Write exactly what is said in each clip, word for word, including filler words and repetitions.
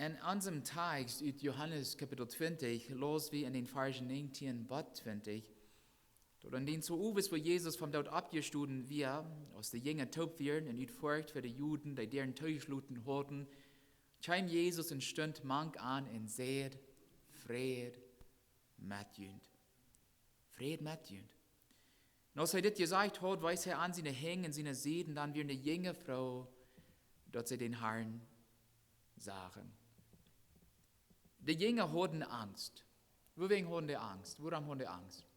En onsem Tekst ut Johanes Kapitel twintich läs wie en dän Varsch näajentieen bat twintich, daut aun dän Owent, wua Jesus vom Doot oppjestonen wia, aus de Jinja toop wieren un ut Forcht fa de Juden de Däaren toojeschloten hauden, kjeem Jesus un stunt mank an un säd: "Fräd met junt. Fräd met junt." Un aus hee dit jesajcht haud, wees hee an siene Henj un siene Sied, dan wieren de Jinja froo, daut see dän Harn sagen. De Jinja hauden Angst. Wuawäajen hauden dee Angst? Wuarom hauden dee Angst?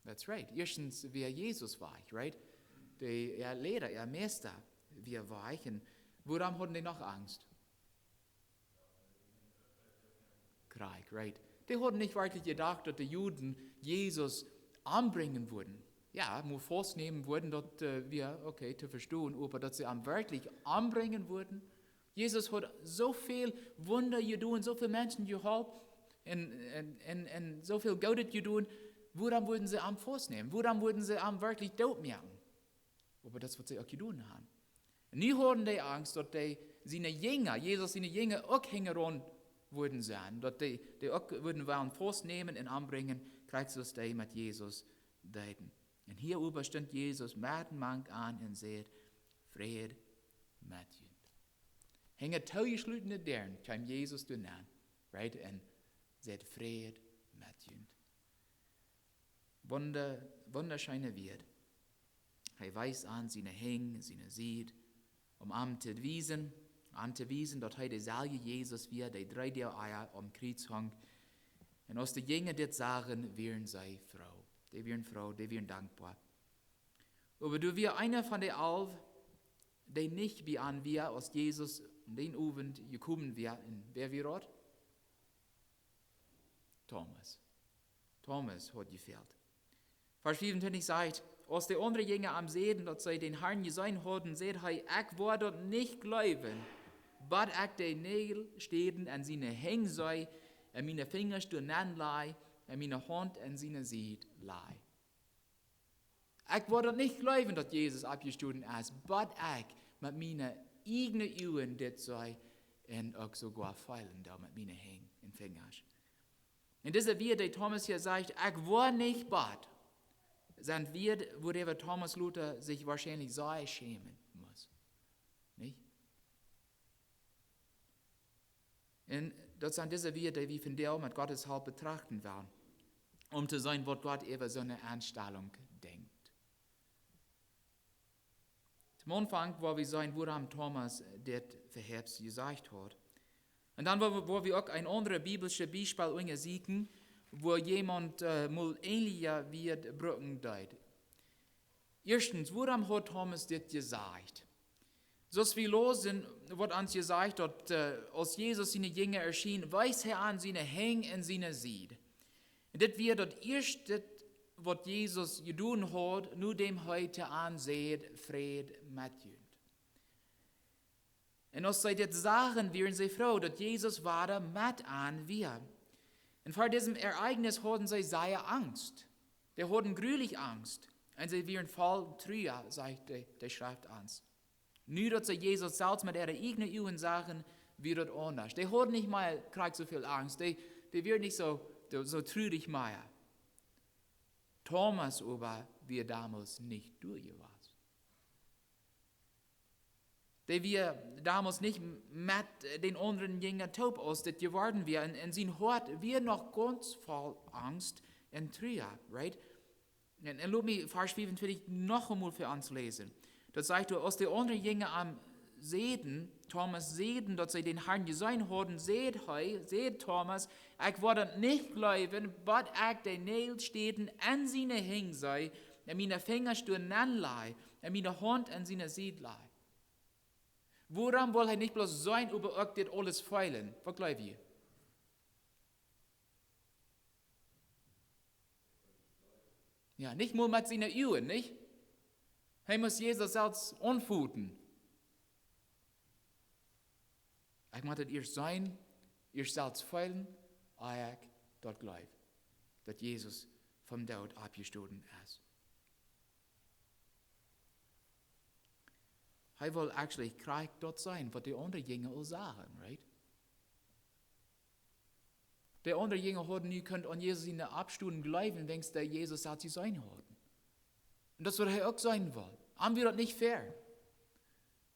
That's right. Ieeschtens wia Jesus wajch, right? De, äa Leida, äa Meista wia wajch. Un wuarom hauden dee noch Angst? Krakjt, right. Dee hauden nich werkjlich jedocht, daut de Juden Jesus ombrinjen wudden. Jo, mau faustnämen wudden, daut, äh, wia okay to vestonen, oba daut see am werkjlich ombrinjen wudden. Jesus haud soo väl Wunda jedonen, soo väl Menschen jeholpen un, un, un, un soo väl Goodet jedonen. Wuarom wudden see am faustnämen? Wuarom wudden see am werkjlich doot moaken? Oba daut es, waut see uk jedonen hauden. Nu hauden dee Angst, daut dee siene Jinja, Jesus siene Jinja uk hinjaraun wudden sennen, daut dee, dee uk wudden wellen faustnämen un ombrinjen, krakjt soo aus dee met Jesus deeden. Un hia oba stunt Jesus medden mank an un säd: "Fräd met junt." Hinja toojeschlotene Däaren kjeem Jesus doa nenn, right, un säd: "Fräd met junt." Wunda-, wundascheene Wieed. Hee wees an siene Henj, siene Sied, om am to wiesen, an to wiesen, daut hee deselwja Jesus wia, dee dree Doag ea aum Kjriez hunk. Un aus de Jinja dit sagen, wieren see froo. Dee wieren froo, dee wieren dankboa. Oba doa wia eena von de alf, dee nich bie an wia, aus Jesus dän Owent jekomen wia, un wäa wia daut? Thomas. Thomas haud jefält. Varsch fiefuntwintich sajcht: "Aus de aundre Jinja am säden, daut see dän Harn jeseenen hauden, säd hee: 'Ekj woa daut nich jleewen, bat ekj de Näajelstäden en siene Henj see, un miene Finjasch doa nenn laj, un miene Haunt en siene Sied laj.'" Ekj woa daut nich jleewen, daut Jesus oppjestonen es, bat ekj met miene ieejne Uagen dit see un uk soogoa feelen doo met miene Henj un Finjasch. Un dise Wieed, dee Thomas hia sajcht, "Ekj woa nich bat", sent Wieed, wuaräwa Thomas lota sikj woarschienlich sea schämen must. Nich? Un daut sent dise Wieed, dee wie vondoag met Gott siene Help betrachten wellen, om to seenen, waut Gott äwa soone Enstalunk denkjt. Toom Aunfank woa wie seenen, wuarom Thomas dit veheats jesajcht haud. Un dan woa wie, woa wie uk een aundret biblische Biespel unjasieekjen, wua jemaunt, äh, mol änelje Wieed brucken deed. Ieeschtens, wuarom haud Thomas dit jesajcht? Soo aus wie läsen, woat ons jesajcht, daut, äh, aus Jesus siene Jinja erschien, wees hee an siene Henj un siene Sied. Un dit wia daut ieeschte, waut Jesus jedonen haud, nodäm hee to an säd: "Fräd met junt." Un aus see dit sagen, wieren see froo, daut Jesus wada met an wia. Un ver disem Ereignis hauden see sea Angst. Dee hauden grulich Angst. Un see wieren voll Trua, sajcht de, de Schreft ons. Nu daut see Jesus selfst met äare ieejne Uagen sagen, wia daut aundasch. Dee hauden nich mea krakjt soo väl Angst. Dee, dee wieren nich soo, soo, soo trurich mea. Thomas oba wia domols nich doa jewast. Dee wia domols nich met dän aundren Jinja toop, aus dit jeworden wia. Un, un sien Hoat wia noch gaunz voll Angst un Trua, right? Un, un lot mie Varsch fiefuntwintich noch eemol fa ons läsen. Daut sajcht doa: "Aus de aundre Jinja am säden, Thomas säden, daut see dän Harn jeseenen hauden, säd hee, säd Thomas: 'Ekj woa daut nich jleewen, bat ekj de Näajelstäden en siene Henj see, un miene Finjasch doa nenn laj, un miene Haunt en siene Sied laj.'" Wuarom wull hee nich bloos seenen, oba uk dit aules feelen? Waut jleew jie? Jo, nich mol met siene Uagen, nich? Hee must Jesus selfst aunfoten. Ekj mott daut ieescht seenen, ieescht selfst feelen, ea ekj daut jleew, daut Jesus vom Doot oppjestonen es. Hee wull actually krakjt daut sennen, waut de aundre Jinja aul sagen, right? De aundre Jinja hauden nu kunt aun Jesus siene Oppstonen jleewen, wiels dee Jesus haud jeseen hauden. Un daut es, waut hee uk sennen wull. Am wia daut nich fair.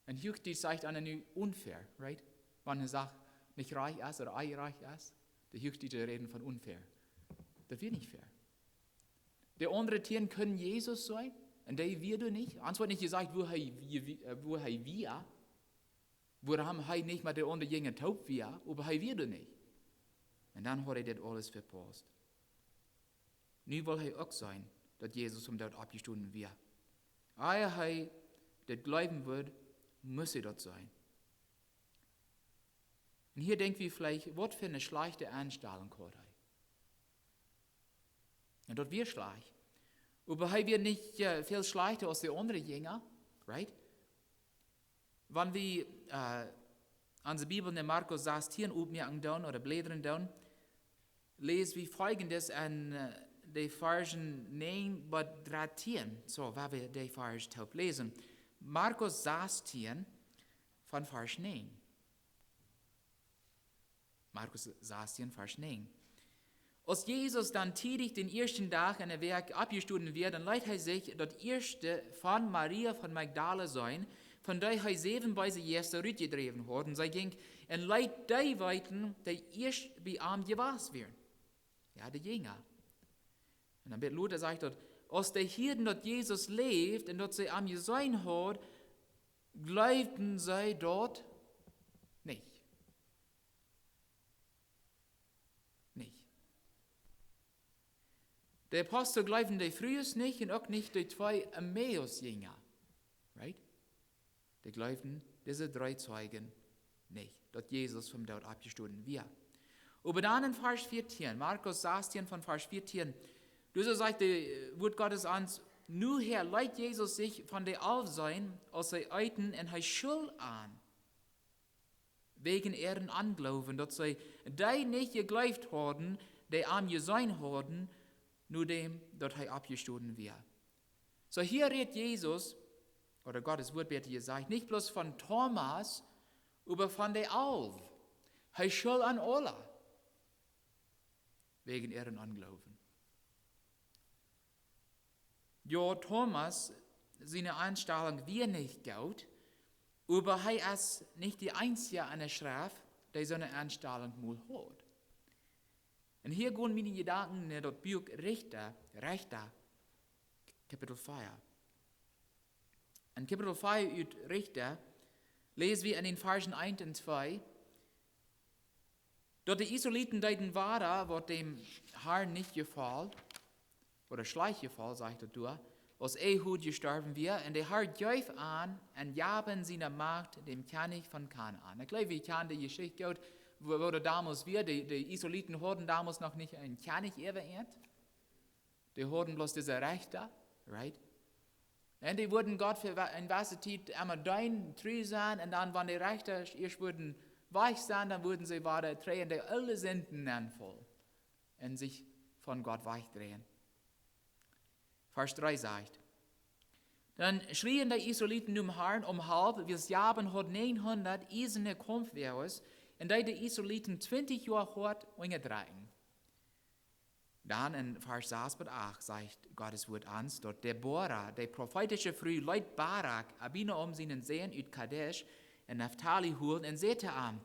Un Huachdietsch sajcht eena nu unfair, right? Wan ne Sach nich rajcht es ooda onjerajcht es, de Huachdieetsche räden von unfair. Daut wia nich fair. De aundre tieen kunnen Jesus seenen, un dee wia doa nich. Ons woat nich jesajcht, woo hee, woo hee wia, wuarom hee nich met de aundre Jinja toop wia, oba hee wia doa nich. Un dan haud hee dit aules vepaust. Nu wull hee uk seenen, daut Jesus vom Doot oppjestonen wia. Ea hee dit jleewen wudd, must hee daut seenen. Un hia denkj wie veleicht, waut fa eene schlajchte Enstalunk haud hee. Un daut wia schlajcht. Oba hee wia nich, äh, väl schlajchta aus de aundre Jinja, right? Wan wie, äh, onse Bibel en Markus sastieen oppmoaken doonen ooda blädren doonen, läs wie foljendet en, äh, de Varschen näajen bat dartieen. Soo, woa wie de Varsch toop läsen. Markus sastieen von Varsch näajen. Markus sastieen, Varsch näajen. Aus Jesus dan tiedich dän ieeschten Dach enne Wäakj oppjestonen wia, dan leet hee sikj daut ieeschte von Maria von Magdala seenen, von dee hee säwen beese Jeista rutjedräwen haud. Un see jinkj un leet dee weeten, dee ieescht bie am jewast wieren. Jo, de Jinja. Un dan bät lota sajcht daut, aus dee hieeden, daut Jesus läwd un daut see am jeseenen haud, jleewden see daut nich. Nich. De Apostel jleewden de Frues nich un uk nich de twee Emmaus-Jinja. Right? Dee jleewden dise dree Zeijen nich, daut Jesus vom Doot oppjestonen wia. Oba dan en Varsch vieetieen, Markus sastieen von Varsch vieetieen, doa soo sajcht daut Wuat Gottes ons: Nu hia leet Jesus sikj von de Alw seenen, aus see eeten, un hee schull an wäajen äaren Onjloowen, daut see dee nich jejleeft hauden, dee am jeseenen hauden, nodäm daut hee oppjestonen wia. Soo, hia rät Jesus, ooda Gottes Wuat woat jesajcht, nich bloos von Thomas, oba von de Alw. Hee schull an aula wäajen äaren Onjloowen. Jo, Thomas siene Enstalunk wia nich goot, oba hee es nich de eensja enne Schreft, dee soone Enstalunk mol haud. Un hia gonen miene Jedanken no daut Buak Rechta, Rechta, Kapitel vea. En Kapitel vea ut Rechta läs wie en dän Varschen eent un twee, daut de Israeliten deeden wada, waut däm Harn nich jefoll, ooda schlajcht jefoll, sajcht daut doa, aus Ehud jestorwen wia, un de Har jeef an un jab siene Macht däm Kjennich von Kanaan. Ekj jleew, wie kjanen de Jeschicht goot, woo, woo daut donmols wia. De, de Israeliten hauden donmols noch nich een Kjennich äwa an. Dee hauden bloos dise Rechta, right? Un dee wudden Gott fa wa-, eene jewesse Tiet emma deenen, tru sennen, un dan, wan de Rechta ieescht wudden wajch sennen, dan wudden see wada trigj en de oole Sinden nenfaulen un sikj von Gott wajchdreien. Varsch dree sajcht: Dan schrieen de Israeliten dän Harn om Help, wiels Jabin haud näajenhundat iesane Kaumpwoages, un deed de Israeliten twintich Joa hoat unjadrekjen. Dan en Varsch sas bat acht sajcht Gottes Wuat ons, daut Debora, de profeetische Fru, leet Barak, Abinoam sienen Sän, ut Kadesch en Naftali holen un säd to am,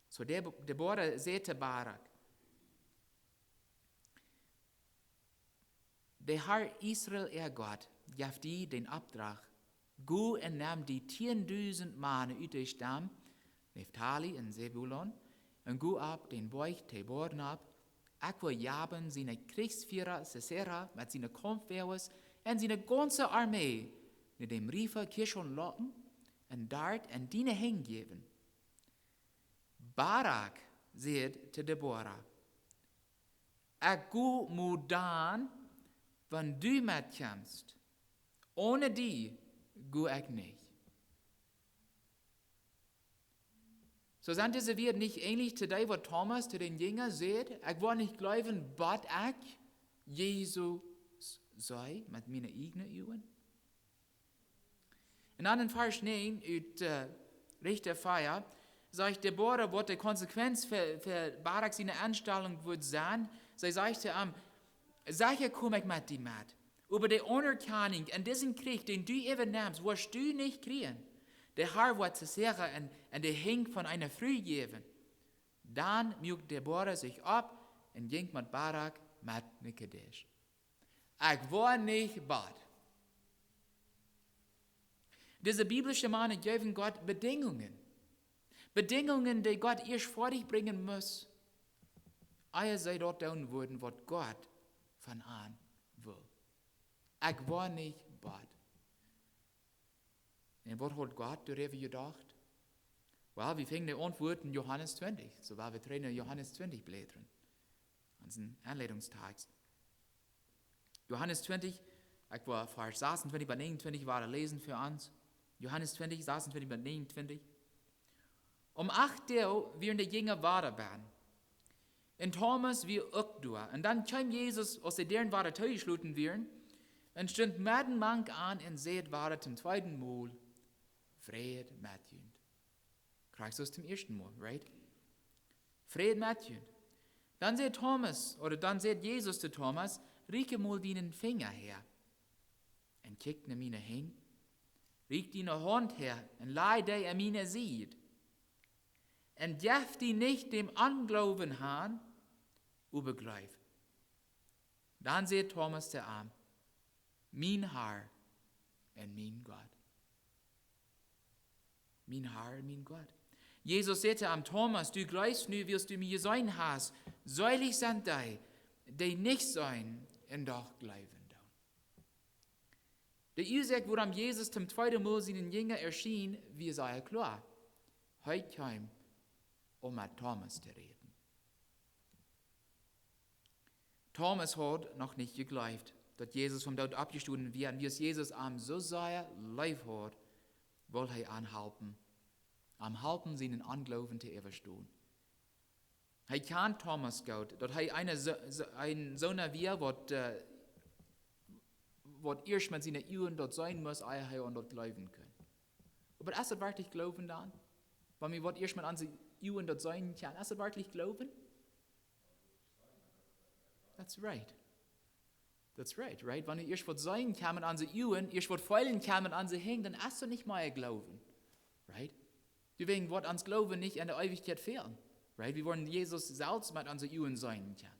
soo, Deb-, Debora säd to Barak: De Har Israel, äa Gott, jeft die dän Oppdrach: Go un nemm die tieendusent Mana ut de Stamm Naftali un Sebulon, un go opp dän Boajch Tabor nopp. Ekj woa Jabin siene Kjrichsfiera Sisera met siene Kaumpwoages un siene gaunze Armee no däm Riefa Kishon locken un doa en diene Henj jäwen. Barak säd to Debora: Ekj go mau dan, wan du metkjemst. Onen die go ekj nich. Soo, sent dise Wieed nich eenlich to dee, waut Thomas to dän Jinja säd: Ekj woa nich jleewen, bat ekj Jesus see met miene ieejne Uagen? Dan en Varsch näajen ut äh, Richter vea, sajcht Debora, waut de Konsequenz fa, fa Barak siene Enstalunk wudd sennen. See sajcht to am: Secha kom ekj met die met, oba de Aunerkjanunk en disen Kjrich, dän du äwanemst, woascht du nich kjrieen. De Har woat Sisera en, en de Henj von eene Fru jäwen. Dan muak Debora sikj opp un jinkj met Barak met no Kadesch. Ekj woa nich bat. Dise biblische Mana jeewen Gott Bedingungen. Bedingungen, dee Gott ieescht foadich brinjen must, ea see daut doonen wudden, waut Gott von an wull. Ekj woa nich bat. Un waut haud Gott doaräwa jedocht? Well, wie finjen de Auntwuat en Johanes twintich. Soo woa wie trigj no Johanes twintich blädren. Onsen Aunleitungstext. Johanes twintich, ekj woa Varsch sasuntwintich bat näajenuntwintich wada läsen fa ons. Johanes twintich, sasuntwintich bat näajenuntwintich. Om acht Doag wieren de Jinja wada bennen. Un Thomas wia uk doa. Un dan kjeem Jesus, aus de Däaren wada toojeschloten wieren, un stunt medden mank an un säd wada toom tweeden Mol: Fräd met junt. Krakjt soo aus toom ieeschten Mol, right? Fräd met junt. Dan säd Thomas, ooda dan säd Jesus to Thomas: Rieekj mol dienen Finja häa un kjikj no miene Henj. Rieekj diene Haunt häa un laj dee aun miene Sied. Un jeff die nich däm Onjloowen han, oba jleew. Dan säd Thomas to am: Mien Har un mien Gott. Mien Har un mien Gott. Jesus säd to am: Thomas, du jleefst nu, wiels du mie jeseenen hast. Seelich sent dee, dee nich seenen un doch jleewen doonen. De Uasoak, wuarom Jesus toom tweeden Mol sienen Jinja erschien, wia sea kloa. Hee kjeem, om met Thomas to räden. Thomas haud noch nich jejleeft, daut Jesus vom Doot oppjestonen wia, un wiels Jesus am soo sea leef haud, wull hee am halpen, am halpen, sienen Onjloowen to äwastonen. Hee kjand Thomas goot, daut hee een, soo, soo, een soona wia, waut, äh, waut ieescht met siene Uagen daut seenen must, ea hee aun daut jleewen kunn. Oba es daut werkjlich Jleewen dan? Wan wie waut ieescht met onse Uagen daut seenen kjennen, es daut werkjlich Jleewen? That's right. That's right, right? Wan wie ieescht waut seenen kjennen met onse Uagen, ieescht waut feelen kjennen met onse Henj, dan es daut nich mea Jleewen. Right? Doawäajen woat ons Jleewen nich en de Eewichkjeit fälen. Right? Wie woaren Jesus selfst met onse Uagen seenen kjennen.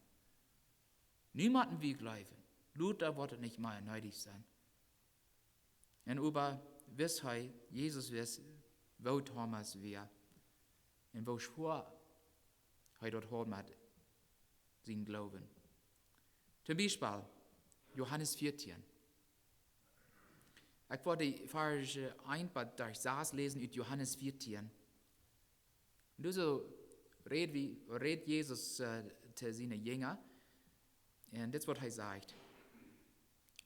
Nu motten wie jleewen. Lota woat et nich mea needich sennen. Un oba wist hee, Jesus wist, woo Thomas wia un woo schwoa hee daut haud met sienen Jleewen. Toom Biespel Johanes vieetieen. Ekj woa de Varsch eent bat sas läsen ut Johanes vieetieen. Un doa soo rät wie, rät Jesus, äh, to siene Jinja. Un dit es waut hee sajcht.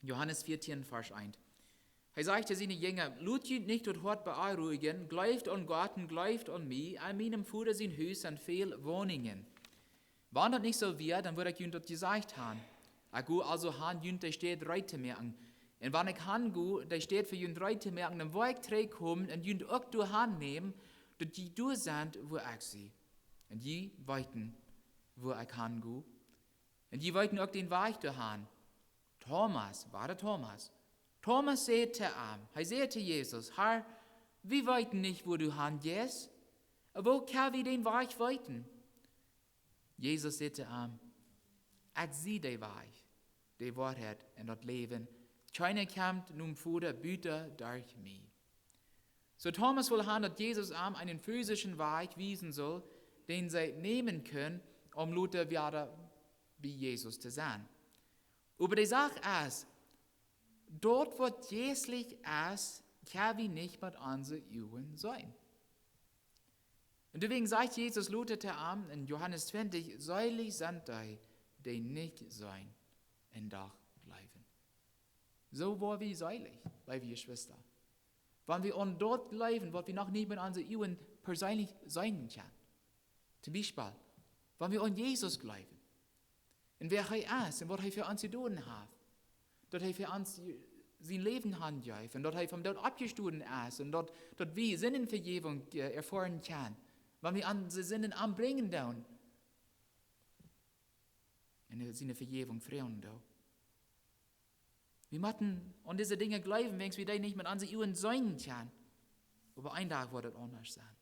Johanes vieetieen, Varsch eent. Hee sajcht to siene Jinja: Lot junt nich daut Hoat beonruhigen, jleeft aun Gott un jleeft aun mie. En mienem Voda sien Hus sent väl Woninjen. Wan daut nich soo wia, dan wudd ekj junt daut jesajcht han. Ekj go aulsoo han, junt de Städ reed to moaken. Un wan ekj han go, de Städ fa junt reed to moaken, dan woa ekj trigjkomen un junt uk doa han nämen, daut jie doa sent, wua ekj sie. Un jie weeten, wua ekj han go. Un jie weeten uk dän Wajch doa han. Thomas, wia daut Thomas? Thomas säd to am, hee säd to Jesus: Har, wie weeten nich, wua du han jeist. Woo kjenn wie dän Wajch weeten? Jesus säd to am: Ekj sie de Wajch, de Woarheit un daut Läwen. Kjeena kjemt nom Voda buta derch mie. Soo Thomas wull han, daut Jesus am eenen physischen Wajch wiesen sull, dän see nämen kunnen, om lota wada bie Jesus to sennen. Oba de Sach es, daut waut jeistlich es, kjenn wie nich met onse Uagen seenen. Un doawäajen sajcht Jesus lota to am en Johanes twintich: Seelich sent dee, dee nich seenen un doch jleewen. Soo woa wie seelich, leewe Jeschwista, wan wie aun daut jleewen, waut wie noch nich met onse Uagen perseenlich seenen kjennen. Toom Biespel, wan wie aun Jesus jleewen un wäa hee es un waut hee fa ons jedonen haft, daut hee fa ons je-, sien Läwen hanjeef un daut hee vom Doot oppjestonen es un daut, daut wie Sindenvejäwunk, äh, erfoaren kjennen, wan wie onse Sinden am brinjen doonen un siene Vejäwunk froagen doonen. Wie motten aun dise Dinja jleewen, wan wie dee nich met onse Uagen seenen kjennen. Oba een Dach woat et aundasch sennen.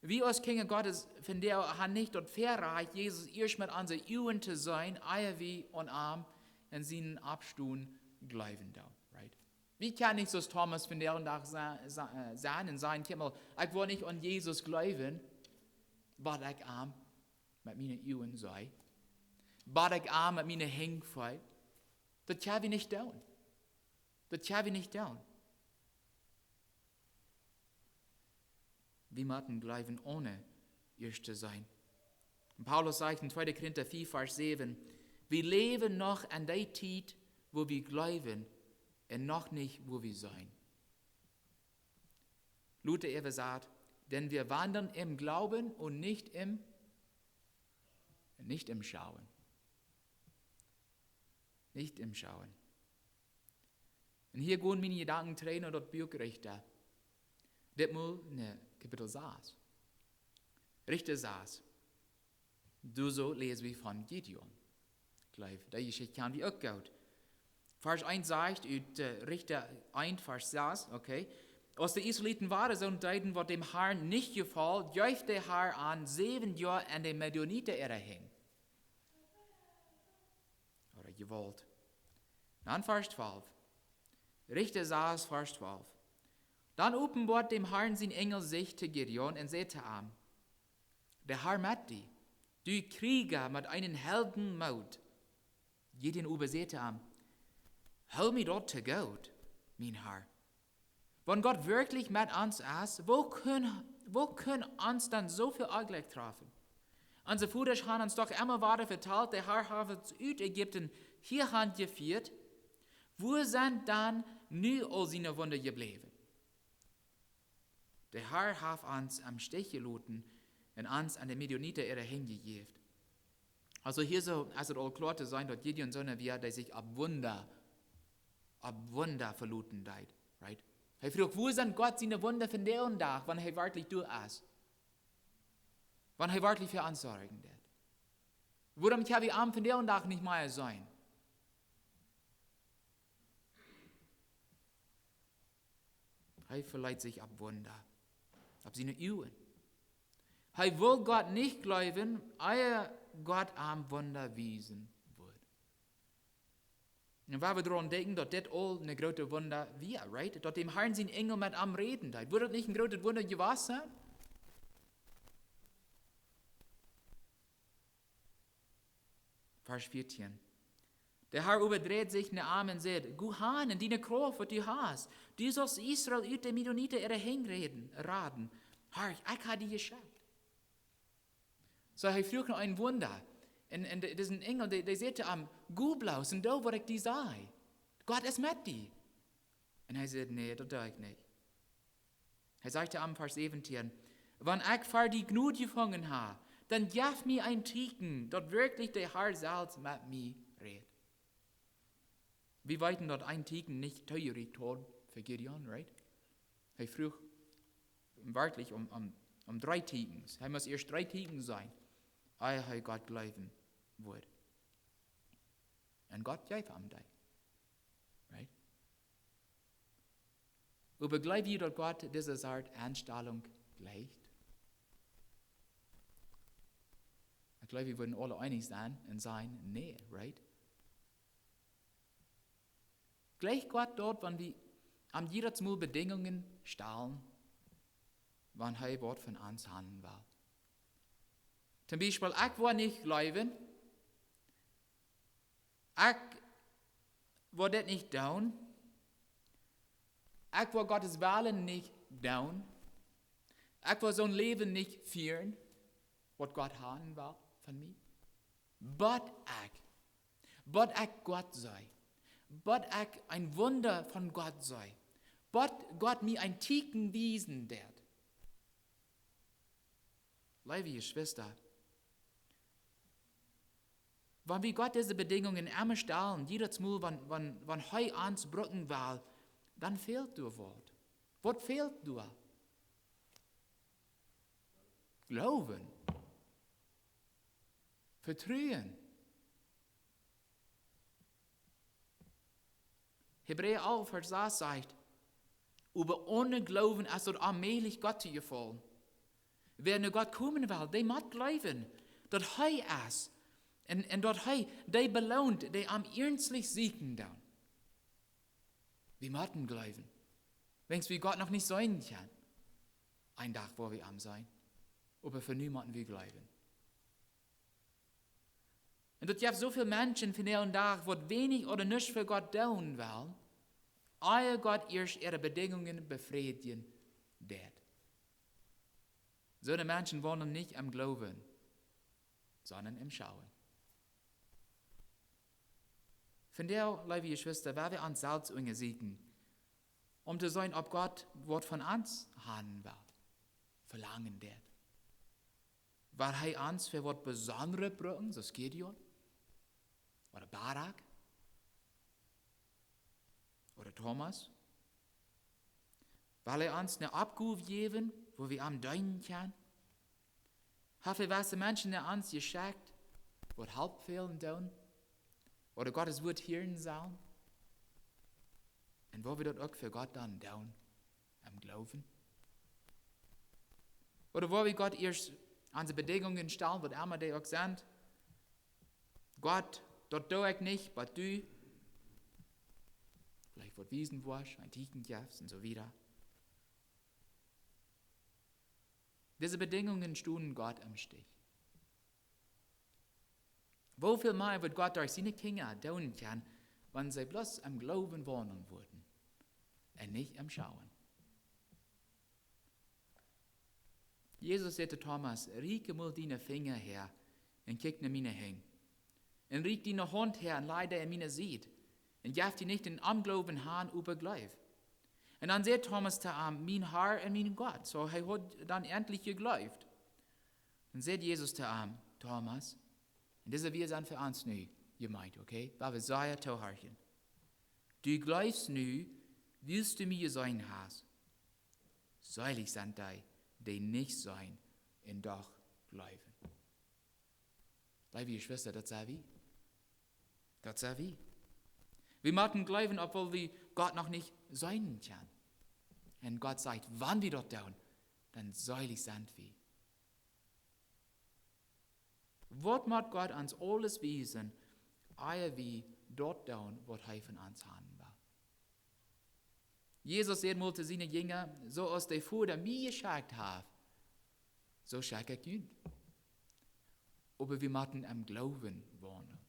Wie aus Kjinja Gottes vondoag haben nich daut Väarajcht, Jesus ieescht met onse Uagen to seenen, ea wie aun am un sienen Oppstonen jleewen doonen, right? Wie kjennen nich soo aus Thomas vondoag dän Dach sa-, sa-, äh, sennen un sajen: "Kjikj mol, ekj well nich aun Jesus jleewen, bat ekj am met miene Uagen see, bat ekj am met miene Henj feel." Daut kjenn wie nich doonen. Daut kjenn wie nich doonen. Wie motten jleewen onen ieescht to seenen. Un Paulus sajcht en tweede Korinta vea, Varsch säwen: "Wie läwen noch en dee Tiet, wua wie jleewen un noch nich, wua wie seenen." Luther äwasat: "Denn wir wandeln im Glauben und nicht im, nicht im Schauen." Nicht im Schauen. Un hia gonen miene Jedanken trigj no daut Buak Richter. Ditmol, nä, Kapitel sas. Richter sas. Doa soo läs wie von Gideon. Ekj jleew, dee Jeschicht kjann wie uk goot. Varsch eent sajcht ut, äh, Richter eent, Varsch sas, okay. Aus de Israeliten wada soo deeden, waut däm Harn nich jefoll, jeef de Har an säwen Joa aun de Midianiten äare Henj. Ooda Jewault. Dan Varsch twalf. Richter sas, Varsch twalf. Dan openboat däm Harn sien Enjel sikj to Gideon un säd to am: "De Har met die, du Kjrieja met eenen Heldenmoot." Gideon oba säd to am: "Hool mie daut to goot, mien Har. Wan Gott werkjlich met ons es, woo kunn, woo kunn ons dan soo väl Onjlekj träfen? Onse Vodasch haben ons doch emma wada vetalt, de Har haft ons ut Ägipten hia han jefieet. Wua sent dan nu aul siene Wunda jebläwen? De Har haft ons em Stich jeloten un ons aun de Midianiten äare Henj jejäft." Aulsoo hia soo, aus et aul kloa to sennen, daut Gideon soon wia, dee sikj opp Wunda, opp Wunda veloten deed, right? Hee fruach: "Wua sent Gott siene Wunda vondoag, wan hee werkjlich doa es? Wan hee werkjlich fa ons sorjen deed? Wuarom kjenn wie am vondoag nich mea seenen?" Hee veleet sikj opp Wunda, opp siene Uagen. Hee wull Gott nich jleewen, ea Gott am Wunda wiesen wudd. Un wan wie doaraun denkjen, daut dit aul een grootet Wunda wia, right? Daut däm Harn sien Enjel met am räden deed. Wudd daut nich een grootet Wunda jewast sennen? Varsch vieetieen. De Har oba dreid sikj no am un säd: "Go han en diene Krauft, waut du hast. Du saust Israel ut de Midianiten äare Henj räden, raden. Horch, ekj hab die jeschekjt." Soo, hee fruach no een Wunda. Un, un de, dise Enjel, dee, dee säd to am: "Go bloos un doo, waut ekj die saj. Gott es met die." Un hee säd: "Nä, daut doo ekj nich." Hee sajcht to am, Varsch säwentieen: "Wan ekj ver die Jnod jefungen hab, dan jeff mie een Tieekjen, daut werkjlich de Har selfst met mie rät." Wie weeten, daut een Tieekjen nich toojerakjt haud fa Gideon, right? Hee fruach werkjlich om, om, om dree Tieekjens. Hee must ieescht dree Tieekjens seenen, ea hee Gott jleewen wudd. Un Gott jeef am dee. Right? Oba jleew jie, daut Gott dise Sort Enstalunk jlikjt? Ekj jleew, wie wudden aule eenich sennen un sajen: "Nä", right? Jlikjt Gott daut, wan wie am jiedatsmol Bedinjungen stalen, wan hee waut von ons haben well? Toom Biespel, ekj woa nich jleewen, ekj woa dit nich doonen, ekj woa Gott sienen Wellen nich doonen, ekj woa soon Läwen nich fieren, waut Gott haben well von mie. Bat ekj, bat ekj Gott see, bat ekj een Wunda von Gott see, bat Gott mie een Tieekjen wiesen deed. Leewe Jeschwista, Wan wie Gott dise Bedinjungen emma stalen, jiedet Mol, wan, wan, wan hee ons brucken well, dan fält doa waut. Waut fält doa? Gloowen. Vetruen. Hebräa alf, Varsch sas sajcht: "Oba one Gloowen es daut onmäajlich, Gott to jefaulen. Wäa no Gott komen well, dee mott jleewen, daut hee es, un, un daut hee dee beloont, dee am iernstlich sieekjen doonen." Wie motten jleewen, wan wie Gott noch nich seenen kjennen. Een Dach woa wie am seenen. Oba fa nu motten wie jleewen. Un daut jeft soo väl Menschen vondoag, waut weinich ooda nuscht fa Gott doonen wellen, ea Gott ieescht äare Bedinjungen befriedjen deit. Soone Menschen waundlen nich em Gloowen, sonda em Schauen. Vondoag, leewe Jeschwista, woa wie ons selfst unjasieekjen, om to seenen, auf Gott waut von ons haben well, velangen deit. Well hee ons fa waut Besondret brucken, soo aus Gideon, ooda Barak, ooda Thomas? Well hee ons eene Oppgow jäwen, wua wie am deenen kjennen? Haft hee jewesse Menschen no ons jeschekjt, waut Help fälen doonen, ooda Gott sien Wuat hieren sellen? Un woa wie daut uk fa Gott dan doonen, em Gloowen? Ooda woa wie Gott ieescht onse Bedinjungen stalen, waut emma dee uk sent? Gott, daut doo ekj nich, oba du veleicht waut wiesen woascht, een Tieekjen jefst un soo wieda. Dise Bedinjungen stonen Gott em Stich. Woo väl mea wudd Gott derch siene Kjinja doonen kjennen, wan see bloos em Gloowen waundlen wudden un nich em Schauen? Jesus säd to Thomas: "Rieekj mol diene Finja häa un kjikj no miene Henj. Un rieekj diene Haunt häa un laj dee aun miene Sied. Un jeff die nich em Ongloowen han, oba jleew." Un dan säd Thomas to am: "Mien Herr un mien Gott." Soo, hee haud dan entlich jejleeft. Dan säd Jesus to am: "Thomas," un dise Wieed sent fa ons nu jemeent, okay? Woa wie sea toohorchen. "Du jleefst nu, wiels du mie jeseenen hast. Seelich sent dee, dee nich seenen un doch jleewen." Leewe Jeschwista, daut sent wie. Daut sent wie. Wie motten jleewen, obwohl wie Gott noch nich seenen kjennen. Un Gott sajcht, wan wie daut doonen, dan seelich sent wie. Waut mott Gott ons aules wiesen, ea wie daut doonen, waut hee von ons haben well? Jesus säd mol to siene Jinja: "Soo aus de Voda mie jeschekjt haft, soo schekj ekj junt." Oba wie motten em Gloowen waundlen.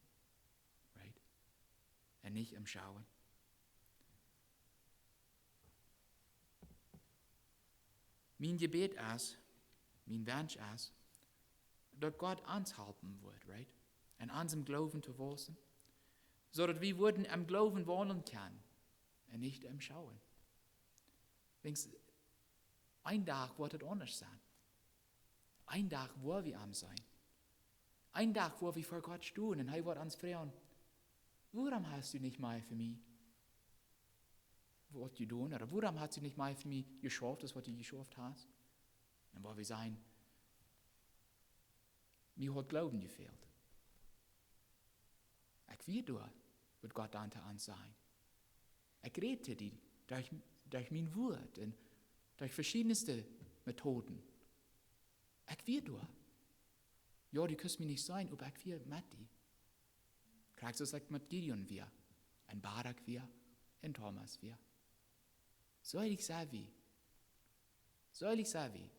Right? Un nich em Schauen. Mien Jebäd es, mien Wensch es, daut Gott ons halpen wudd, right? Un ons em Gloowen to waussen, soo daut wie wudden em Gloowen waundlen kjennen un nich em Schauen. Denkjst, een Dach woat et aundasch sennen. Een Dach woa wie am seenen. Een Dach woa wie ver Gott stonen un hee woat ons froagen: "Wuarom hast du nich mea fa mie waut jedonen? Ooda wuarom hast du nich mea fa mie jeschauft, aus waut du jeschauft hast?" Un woa wie sajen: "Mie haud Gloowen jefält. Ekj wia doa," woat Gott dan to ons sajen. "Ekj räd to die derch, derch mien Wuat un derch veschiedenste Methoden. Ekj wia doa. Jo, du kust mie nich seenen, oba ekj wia met die. Krakjt soo aus ekj met Gideon wia, un Barak wia, un Thomas wia." Seelich sent wie. Seelich sent wie,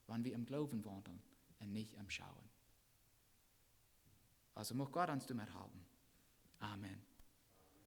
wan wie em Gloowen waundlen un nich em Schauen. Aulsoo mucht Gott ons doamet halpen. Amen.